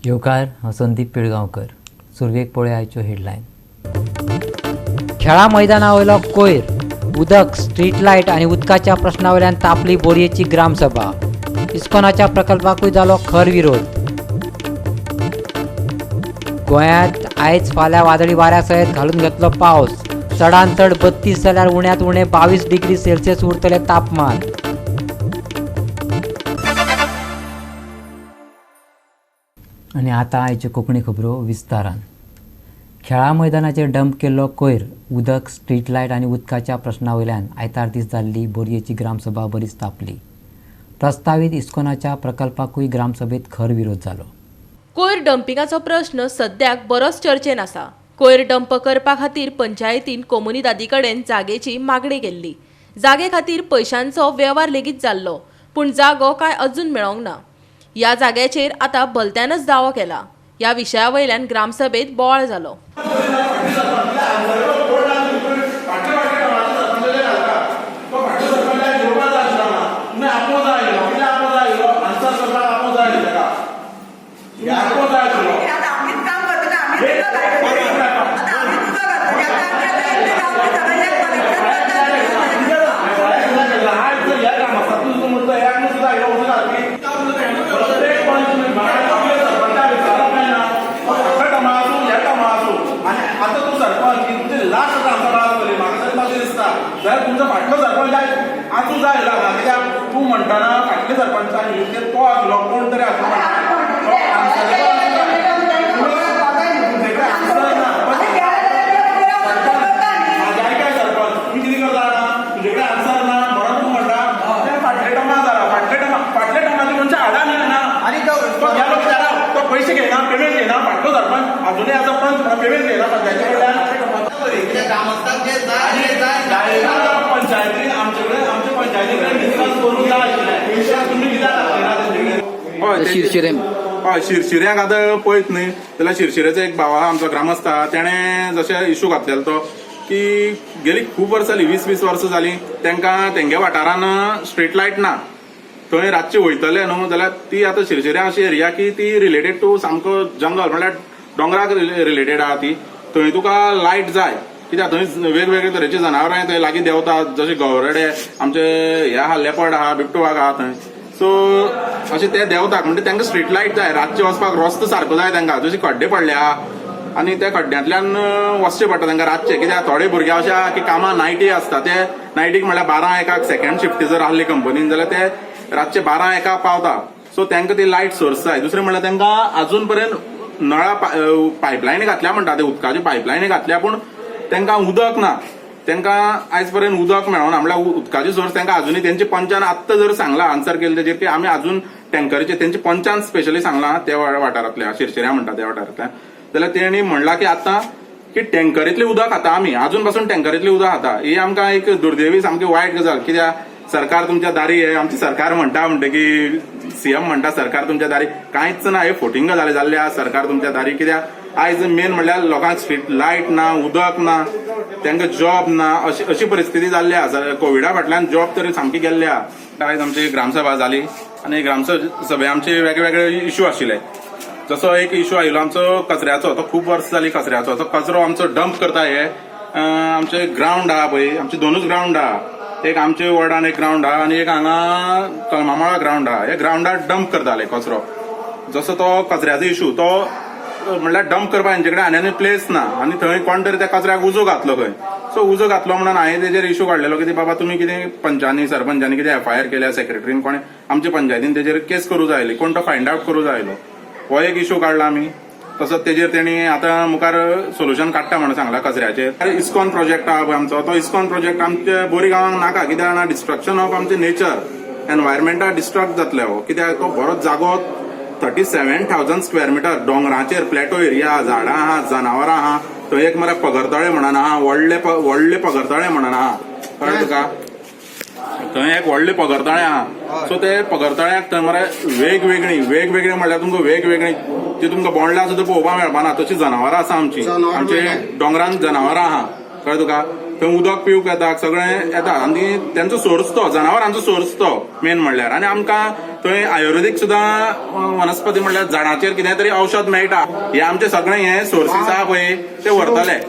येवकार, हांव संदीप पिळगांवकर. सुरवेक पळय आयच्यो हेडलायन. खेळा मैदाना वयलो कोयर, उदक, स्ट्रीट लायट आनी उदकाच्या प्रश्ना वयल्यान तापली बोरयेची ग्रामसभा. इस्कॉनाच्या प्रकल्पाकूय जालो खर विरोध. गोंयांत आयज फाल्यां वादळी वाऱ्या सयत घालून घेतलो पावस. चडांत चड 32 जाल्यार उण्यांत उणें 22 डिग्री सेल्सियस उरतलें तापमान. आनी आतां आयच्यो कोंकणी खबरो विस्तारान. खेळा मैदानाचेर डंप केल्लो कोयर, उदक, स्ट्रीट लायट आनी उदकाच्या प्रश्ना वयल्यान आयतार दीस जाल्ली बोरयेची ग्रामसभा बरीच तापली. प्रस्तावीत इस्कॉनाच्या प्रकल्पाकूय ग्रामसभेत खर विरोध जालो. कोयर डंपिंगाचो प्रश्न सद्याक बरोच चर्चेन आसा. कोयर डंप करपा खातीर पंचायतीन कोमुनिदादी कडेन जागेची मागणी केल्ली. जागे खातीर पयशांचो वेव्हार लेगीत जाल्लो, पूण जागो कांय अजून मेळोंक ना. ह्या जाग्याचेर आतां भलत्यानच दावो केला. ह्या विशया वयल्यान ग्रामसभेत बोवाळ जालो. तुमचो फाटलो सरपंच आसूं जाय कित्याक तूं म्हणटना फाटले सरपंचान तो आसलो कोण तरी आसलो. काय सरपंच तुमी कितें करता जाणा, तुजे कडेन आन्सर ना म्हणून तूं म्हणटा फाटले टर्मा जाला, फाटले टर्माचे मनशां हाडा न्ही ना. आनी तो गेलो कित्याक, तो पयशे घेयना, पेमेंट घेयना. फाटलो सरपंच अजुनूय आसा पंच म्हणून पेमेंट घेयना पंचायती कडल्यान. पंचायतीन आमचे कडेन, आमच्या पंचायती कडेन डिस्कस करूंक जाय आशिल्लें. तुमी कित्याक घातलें तेंचे कडेन? शिरशिरे हय, शिरशिऱ्याक आतां पळयत न्ही जाल्यार शिरशिऱ्याचो एक भाव आहा आमचो ग्रामस्थ आहा, तेणें जशें इशू घातलेलो तो की गेली खूब वर्सां जालीं, 20-20 वर्सां जालीं तेंकां तेंगे वाठारान स्ट्रीट लायट ना. थंय रातचे वयतले न्हू जाल्यार ती आतां शिरशिऱ्या अशी एरिया की ती रिलेटेड टू सामको जंगल, म्हणल्यार दोंगराक रिलेटेड आहा ती. थंय तुका लायट जाय कित्याक थंय वेगवेगळे तरेची जनावरां थंय लागीं देंवतात, जशे गवरडे आमचे हे आहा, लेपर्ड आहा, बिबटो वाग आहा थंय. सो अशें ते देंवतात म्हणजे तांकां स्ट्रीट लायट जाय, रातचे वचपाक रस्तो सारको जाय तांकां. जशे खड्डे पडले आहा आनी त्या खड्ड्यांतल्यान वचचें पडटा तांकां रातचे, कित्याक थोडे भुरगे अशे आहा की कामां नायटी आसता, ते नायटीक म्हणल्यार 12-1 सेकंड शिफ्टी जर आहली कंपनीन जाल्यार ते रातचे 12-1 पावता. सो तांकां ती लायट सोर्स जाय. दुसरें म्हणल्यार तांकां अजून पर्यंत नळा पायपलायनी घातल्या म्हणटा, ते उदकाच्यो पायपलायनी घातल्या पूण तांकां उदक ना. तांकां आयज पर्यंत उदक मेळना, म्हणल्यार उदकाची सोर्स तांकां अजुनूय तेंचे पंचान आत्तां जर सांगला आन्सर केले तेजेर की आमी अजून टँकरीचे, तेंचे पंचान स्पेशली सांगला त्या वाठारांतल्या, शिरशिऱ्या म्हणटा त्या वाठारांतल्या, जाल्यार तेणी म्हणलां की आतां की टँकरींतलें उदक खाता आमी, अजून पासून टँकरींतलें उदक खाता. ही आमकां एक दुर्दैवी सामकी वायट गजाल, कित्याक सरकार तुमच्या दारी हे आमची सरकार म्हणटा, म्हणटा की सीएम म्हणटा सरकार तुमच्या दारी, कांयच ना, हे फोटिंग गजाली जाल्ले आहा. सरकार तुमच्या दारी कित्याक आयज मेन म्हणल्यार लोकांक स्ट्रीट लायट ना, उदक ना, तांकां जॉब ना, अशी अशी परिस्थिती जाल्ली आसा. कोविडा फाटल्यान जॉब तरी सामकी गेल्ली आहा. आयज आमची ग्रामसभा जाली आनी ग्रामसभे आमचे वेगवेगळे इशू आशिल्ले. जसो एक इशू आयिल्लो आमचो कचऱ्याचो, तो खूब वर्सां जाली कचऱ्याचो, तो कचरो आमचो डंप करता. हे आमचे ग्रावंड आहा पळय, आमचे दोनूच ग्रावंड आहा, एक आमचे वॉर्डान एक ग्रावंड आहा आनी एक हांगा कलमामळा ग्रावंड आहा. हे ग्रावंडार डंप करताले कचरो. जसो तो कचऱ्याचो इशू तो म्हणल्यार डंप करपाक हेंचे कडेन आनी प्लेस ना आनी थंय कोण तरी त्या कचऱ्याक उजो घातलो खंय. सो उजो घातलो म्हणून हांवें तेजेर इशू काडलेलो की बाबा तुमी कितें पंचांनी सरपंचांनी कितें एफआयआर केल्या, सेक्रेटरीन कोणें आमच्या पंचायतीन तेजेर केस करूं जाय आसली, कोण तो फायंड आवट करूं जाय आयलो. हो एक इशू काडला आमी. तसोच तेजेर तेणी आतां मुखार सोल्युशन काडटा म्हणून सांगला कचऱ्याचेर. इस्कॉन प्रोजेक्ट आहा पळय आमचो, तो इस्कॉन प्रोजेक्ट आमच्या बोरी गांवांक नाका, कित्याक जाणा डिस्ट्रक्शन ऑफ आमचे नेचर, एनवायरमेंटाक डिस्ट्रक्ट जातले हो, कित्याक तो बरोच जागो 37,000 स्क्वेअर मिटर दोंगराचेर प्लॅटो एरिया, झाडां आहा, जनावरां आहा. थंय एक मरे पगरतळे म्हणून आहा, व्हडले व्हडले पगरतळे म्हणून आहा, कळ्ळें तुका, थंय एक व्हडले पगरतळे आहा. सो ते पगरतळ्याक थंय मरे वेगवेगळी वेगवेगळी म्हणल्यार तुमकां वेगवेगळी जी तुमकां बोंडला सुद्दां पळोवपाक मेळपाना तशी जनावरां आसा आमची, आमचे दोंगरान जनावरां आहा, कळ्ळें तुका. थंय उदक पिवंक येता, सगळें येता आनी तेंचो सोर्स तो जनावरांचो सोर्स तो मेन म्हणल्यार. आनी आमकां थंय आयुर्वेदीक सुद्दां वनस्पती म्हणल्यार झाडाचेर कितें तरी औषध मेळटा. हे आमचे सगळे हे सोर्सीस आहा पळय ते व्हरतले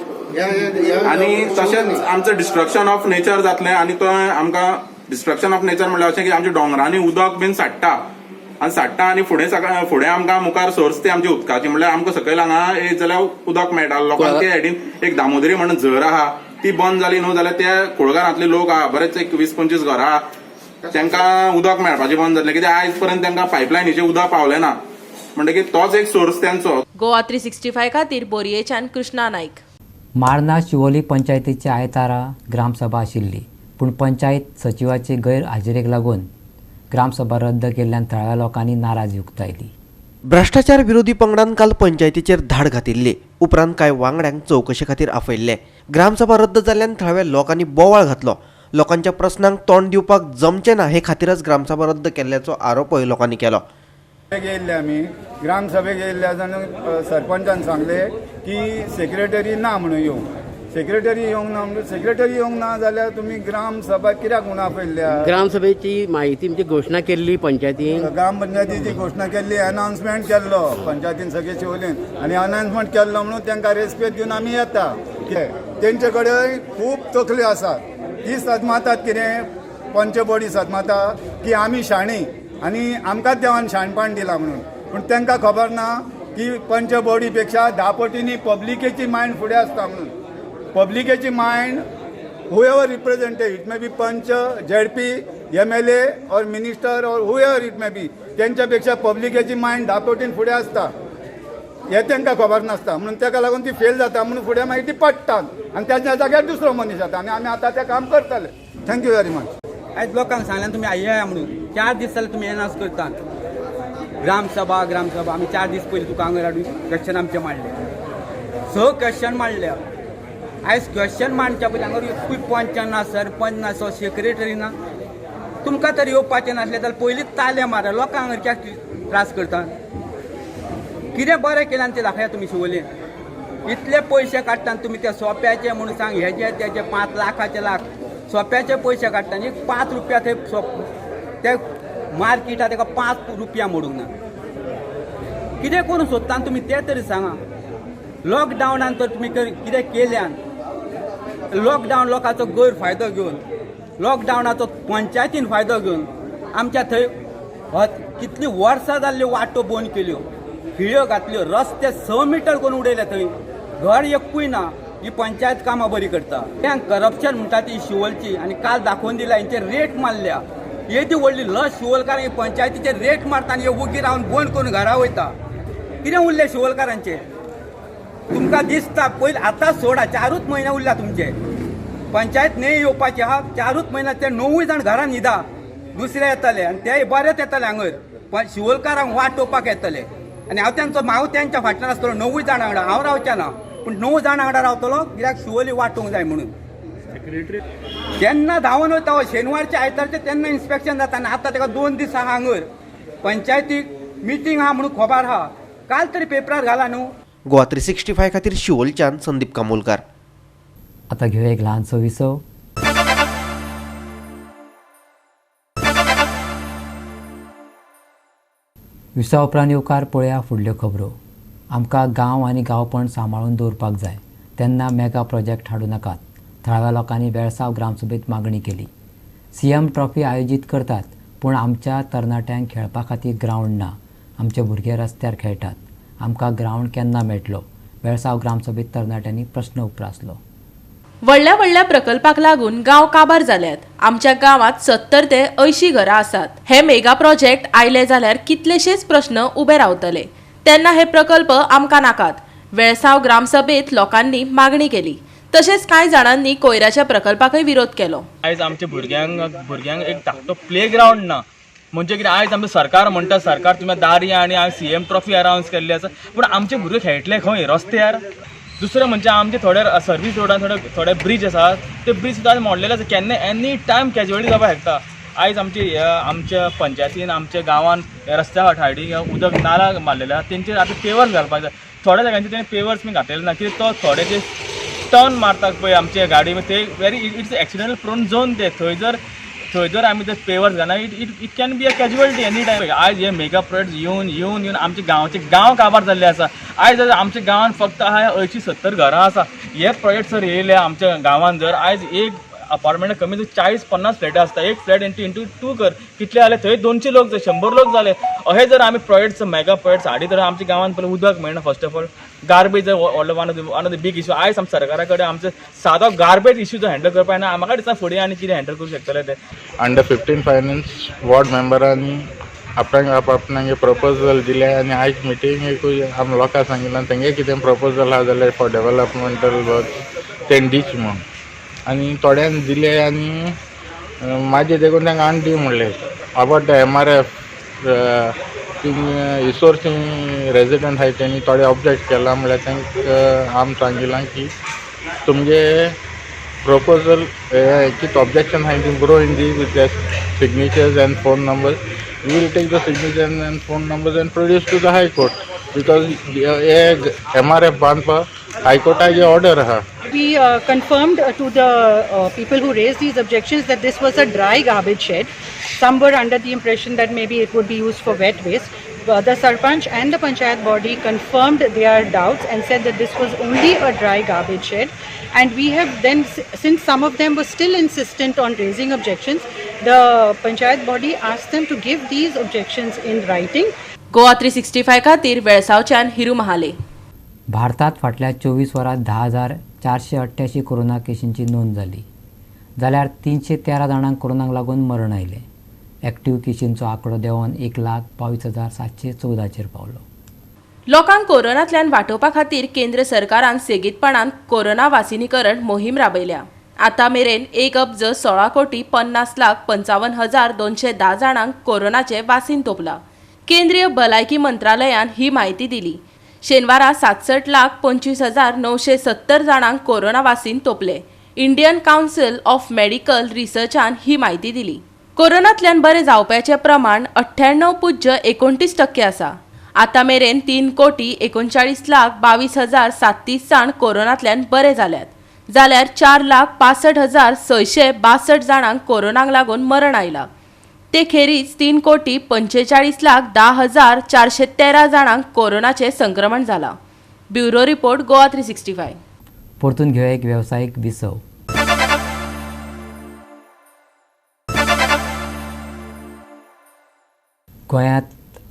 आनी तशेंच आमचें डिस्ट्रक्शन ऑफ नेचर जातलें. आनी तो आमकां डिस्ट्रक्शन ऑफ नेचर म्हणल्यार अशें की आमच्या दोंगरांनी उदक बीन साडटा आनी साडटा आनी फुडें फुडें आमकां मुखार सोर्स ती आमची उदकाची म्हणल्यार आमकां सकयल हांगा येयत जाल्यार उदक मेळटा लोकांक. ते सायडीन एक दामोदरी म्हणून झर आहा, ती बंद जाली न्हू जाल्यार त्या कुळगरांतले लोक आहा बरेच एक 20-25 घरां आहा, तांकां उदक मेळपाचें बंद जातलें. कित्याक आयज पर्यंत तांकां पायपलायनीचें उदक पावलें ना, म्हणटकीर तोच एक सोर्स तेंचो. गोवा 365 खातीर बोरयेच्यान कृष्णा नायक. मार्ना शिवोली पंचायतीची आयतारा ग्रामसभा आशिल्ली, पूण पंचायत सचिवाचे गैरहाजेरेक लागून ग्रामसभा रद्द केल्ल्यान थळाव्या लोकांनी नाराजी उक्तायली. भ्रश्टाचार विरोधी पंगडान काल पंचायतीचेर धाड घातिल्ली. उपरांत कांय वांगड्यांक चवकशे खातीर आपयल्ले. ग्रामसभा रद्द जाल्ल्यान थळाव्या लोकांनी बोवाळ घातलो. लोकांच्या प्रस्नांक तोंड दिवपाक जमचें ना हे खातीरच ग्रामसभा रद्द केल्ल्याचो आरोपय लोकांनी केलो. येयल्ले आमी ग्रामसभेक येयल्ले आसा. सरपंचान सांगले की सेक्रेटरी ना म्हणून येवंक, सेक्रेटरी येवंक ना म्हणून. सेक्रेटरी येवंक ना जाल्यार तुमी ग्रामसभा कित्याक म्हणून आपयल्ल्या? ग्रामसभेची माहिती म्हणजे घोशणा केल्ली पंचायतीन. ग्रामपंचायतीची घोशणा केल्ली, अनाउन्समेंट केल्लो पंचायतीन सगळे शिवोलीन आनी अनाउन्समेंट केल्लो म्हणून तांकां रेस्पेद दिवन आमी येता. तेंचे कडेन खूब तकल्यो आसात, ती सदमातात कितें पंच बॉडी सदमाता की आमी शाणी आनी आमकांच देवान शाणपण दिलां म्हणून. पूण तांकां खबर ना की पंच बॉडी पेक्षा 10 पटींनी पब्लिकेची मायंड फुडें आसता म्हणून. पब्लिकेची mind whoever represented, it may be panch, ZP, MLA or minister or whoever it may be, तेंच्यापेक्षा पब्लिकेची मायंड 10 पटीन फुडें आसता हें तांकां खबर नासता. म्हणून ताका लागून ती फेल जाता, म्हणून फुडें मागीर ती पडटात आनी त्याच्या जाग्यार दुसरो मनीस जाता आनी आमी आतां तें काम करतले. Thank you very much. आयज लोकांक सांगल्यान तुमी येया म्हणून, 4 दीस जाले तुमी एनावन्स करतात ग्रामसभा ग्रामसभा. आमी 4 दीस पयलीं तुका हांगा हाडून क्वेश्चन आमचें मांडलें, 6 क्वेश्चन मांडल्या. आयज क्वेश्चन मांडच्या पयलीं हांगा एकूय पंच ना, सरपंच ना, सो सेक्रेटरी ना. तुमकां तर येवपाचें नासलें जाल्यार पयलींच ताले मारा. लोकांक हांगा कित्याक त्रास करता? कितें बरें केलां तें दाखया तुमी शिवोलेन. इतले पयशे काडटा तुमी त्या सोप्याचे म्हणून सांग, हेजे तेजे 5 लाखाचे लाख सोप्याचे पयशे काडटा. एक 5 रुपया थंय ते मार्केटा ताका 5 रुपया मोडूंक ना. कितें करूंक सोदता तुमी तें तरी सांगा. लॉकडावनान तर तुमी कितें केल्यान, लॉकडावन लोकांचो गैरफायदो घेवन, लॉकडावनाचो पंचायतीन फायदो घेवन आमच्या थंय कितलीं वर्सां जाल्ल्यो वाटो बंद केल्यो, खिळयो घातल्यो, रस्ते 6 मिटर करून उडयले, थंय घर एकूय ना. ही पंचायत कामां बरी करता. करप्शन म्हणटा ती शिवोलची आनी काल दाखोवन दिला हेंचे रेट मारल्या. येदी व्हडली लस शिवोलकारांक पंचायतीचे रेट मारता आनी हे वोगी रावन बंद करून घरा वयता. कितें उरलें शिवोलकारांचें? तुमकां दिसता पयलीं आतां सोडा, 4 म्हयने उरल्या तुमचे. पंचायत न्हय येवपाची आहा, 4 म्हयने ते 9 जाण घरान न्हिदा, दुसरे येतले आनी ते बरेच येतले हांगर पण शिवोलकारांक वाटोवपाक येतले. आनी हांव तेंचो हांव तेंच्या फाटल्यान आसतलो 9 जाणां वांगडा. हांव रावचें ना पूण 9 जाणां वांगडा रावतलो, कित्याक शिवोली वाटोवंक जाय म्हणून. तेन्ना धांवन वयता हो शेनवारचे आयतारचे तेन्ना इन्स्पेक्शन जाता आनी आतां ताका 2 दीस आहा हांगर पंचायतीक मिटींग आहा म्हणून खबर आहा. काल तरी पेपरार घाला न्हू. गोवा 365 खातीर शिवोलच्यान संदीप कामोलकार. आता घेऊया एक ल्हानसो विसव. विसवा उपरांत येवकार पळया फुडल्यो खबरो. आमकां गांव आनी गांवपण सांबाळून दवरपाक जाय, तेन्ना मेगा प्रोजेक्ट हाडूं नाकात. थळाव्या लोकांनी वेळसांव ग्रामसभेंत मागणी केली. सीएम ट्रॉफी आयोजीत करतात, पूण आमच्या तरणाट्यांक खेळपा खातीर ग्रावंड ना. आमचे भुरगे रस्त्यार खेळटात, आमकां ग्रावंड केन्ना मेळटलो? वेळसांव ग्रामसभेंत तरणाट्यांनी प्रस्न उप्रासलो. व्हडल्या व्हडल्या प्रकल्पाक लागून गांव काबार जाल्यात. आमच्या गांवांत 70 ते 80 घरां आसात. हे मेगा प्रोजेक्ट आयले जाल्यार कितलेशेच प्रश्न उबे रावतले. तेन्ना हे प्रकल्प आमकां नाकात. वेळसांव ग्रामसभेंत लोकांनी मागणी केली, तशेंच कांय जाणांनी कोयराच्या प्रकल्पाकय विरोध केलो. आयज आमच्या भुरग्यांक एक धाकटो प्ले ग्रावंड ना. म्हणजे कितें आयज आमचें सरकार म्हणटा, सरकार तुमी दारी आनी आयज सीएम ट्रॉफी अनावन्स केल्ली आसा, पूण आमचे भुरगे खेळटले खंय? रस्त्यार. दुसरें म्हणजे आमचे थोडे सर्वीस रोडान थोडे ब्रीज आसात, ते ब्रीज सुद्दां मोडलेले आसा. केन्ना एनी टायम कॅज्युअलिटी जावपाक शकता. आयज आमची आमच्या पंचायतीन आमच्या गांवान रस्त्या सायडीक उदक नाला मारलेले आसा, तेंचेर आतां पेवर्स घालपाक जाय. थोड्या जाग्यांचेर तेणें पेवर्स बी घातलेले ना, कित्याक तो थोडे जे टर्न मारतात पळय आमचे गाडी ते very it's accidental prone zone. ते थंय जर आमी जर पेवर्स घालना it it it can be a casualty any time. आयज हे मेगा प्रोजेक्ट येवन येवन येवन आमचे गांवचे गांव काबार जाल्ले आसा. आयज आमच्या गांवान फक्त आहा 80-70 घरां आसा. हे प्रोजेक्ट जर येयले आमच्या गांवान जर आयज एक अपार्टमेंट कमी 40-50 फ्लॅट आसता. एक फ्लॅट इंटू 2 कर कितले जाले थंय 200 लोक जाय, 100 लोक जाले. अहे जर आमी प्रोजेक्ट्स मेगा प्रोजेक्ट्स हाडीत तर आमच्या गांवान पयलीं उदक मेळना. फर्स्ट ऑफ ऑल गार्बेज व्हडलो one of the big issue. आयज आमच्या सरकारा कडेन आमचो सादो गार्बेज इशू जो हँडल करपाक ना, म्हाका दिसता फुडें आनी कितें हँडल करूं शकतले ते. अंडर 15 फायनान्स वॉर्ड मेंबरांनी आपणाक आपणागे प्रपोजल दिले आनी आयज मिटिंगेकूय आमी लोकांक सांगिल्लें तेंगे कितें प्रपोजल आहा जाल्यार फॉर डेवलपमेंटल वर्क तें दीच म्हूण आनी थोड्यांक दिले आनी मागीर देखून तांकां आनी दी म्हणलें अबावट the MRF थिंग इसोर्सी रेजिडंट आहाय तेणी थोडे ऑब्जेक्ट केलां म्हणल्यार तांकां आमी सांगिलां की तुमगे proposal कितें ऑब्जेक्शन आहाय ती बरोवन दी with their signatures and phone numbers. We will take the signatures and phone numbers and produce to the High Court because hey MRF बांदपाक हायकोर्टाची ऑर्डर आहा. We confirmed to the people who raised these objections that this was a dry garbage shed. Some were under the impression that maybe it would be used for wet waste. The Sarpanch and the Panchayat body confirmed their doubts and said that this was only a dry garbage shed. And we have then, since some of them were still insistent on raising objections, the Panchayat body asked them to give these objections in writing. Goa 365 खातीर वेळसावच्यान हिरू महाले. भारतात फाटल्या 24 वरांत 10,488 corona केशींची नोंद जाली, जाल्यार 313 जाणांक कोरोनाक लागून मरण आयलें. एक्टिव्ह केशींचो आंकडो देंवन 1,22,714चेर पावलो. लोकांक कोरोनांतल्यान वाटोवपा खातीर केंद्र सरकारान सेगीतपणान कोरोना वासिनीकरण मोहीम राबयल्या. आतां मेरेन 1,16,50,55,210 जाणांक कोरोनाचें वासीन तोपलां. केंद्रीय भलायकी मंत्रालयान ही म्हायती दिली. शेनवारा 67,25,970 जाणांक कोरोना वासीन तोपले. इंडियन कावन्सिल ऑफ मेडिकल रिसर्चान ही म्हायती दिली. कोरोनांतल्यान बरें जावपाचें प्रमाण 98.29% आसा. आतां मेरेन 3,39,22,037 जाण कोरोनांतल्यान बरे जाल्यात, जाल्यार 4,65,662 जाणांक कोरोनाक लागून मरण आयलां. ते खेरीज 3,45,10,413 जाणांक कोरोनाचें संक्रमण जालां. Bureau report, Goa 365. परतून घेवया एक वेवसायीक विसव. गोंयांत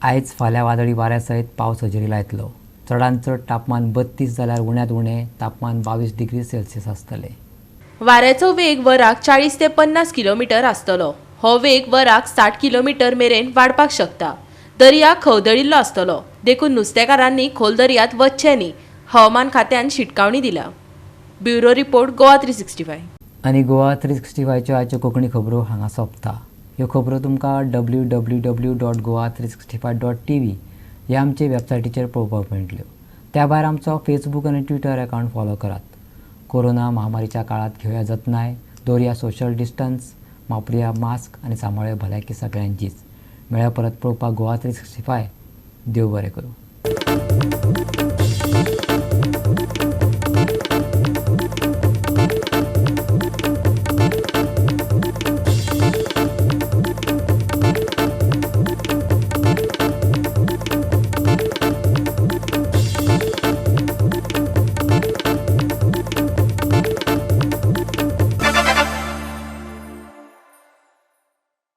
आयज फाल्यां वादळी वाऱ्या सयत पावस हजेरी लायतलो. चडांत चड तापमान 32 जाल्यार उण्यांत उणें तापमान 22 डिग्री सेल्सियस आसतलें. वाऱ्याचो वेग वराक 40 ते 50 किलोमिटर आसतलो. हो वेग वराक 60 किलोमिटर मेरेन वाडपाक शकता. दर्या खवदळिल्लो आसतलो, देखून नुस्तेकारांनी खोल दर्यांत वचचें न्ही, हवामान खात्यान शिटकावणी दिल्या. Bureau report, Goa 365. आनी गोवा 365च्यो आयच्यो कोंकणी खबरो हांगा सोंपता. ह्यो खबरो तुमकां www.goa365.tv ह्या आमचे वेबसायटीचेर पळोवपाक मेळटल्यो. त्या भायर आमचो फेसबूक आनी ट्विटर अकावंट फॉलो करात. कोरोना महामारीच्या काळांत घेवया जतनाय, दवरया सोशल डिस्टन्स, वापरुया मास्क आनी सांबाळया भलायकी सगळ्यांचीच. मेळ्या परत पळोवपाक गोवा 365. देव बरें करूं.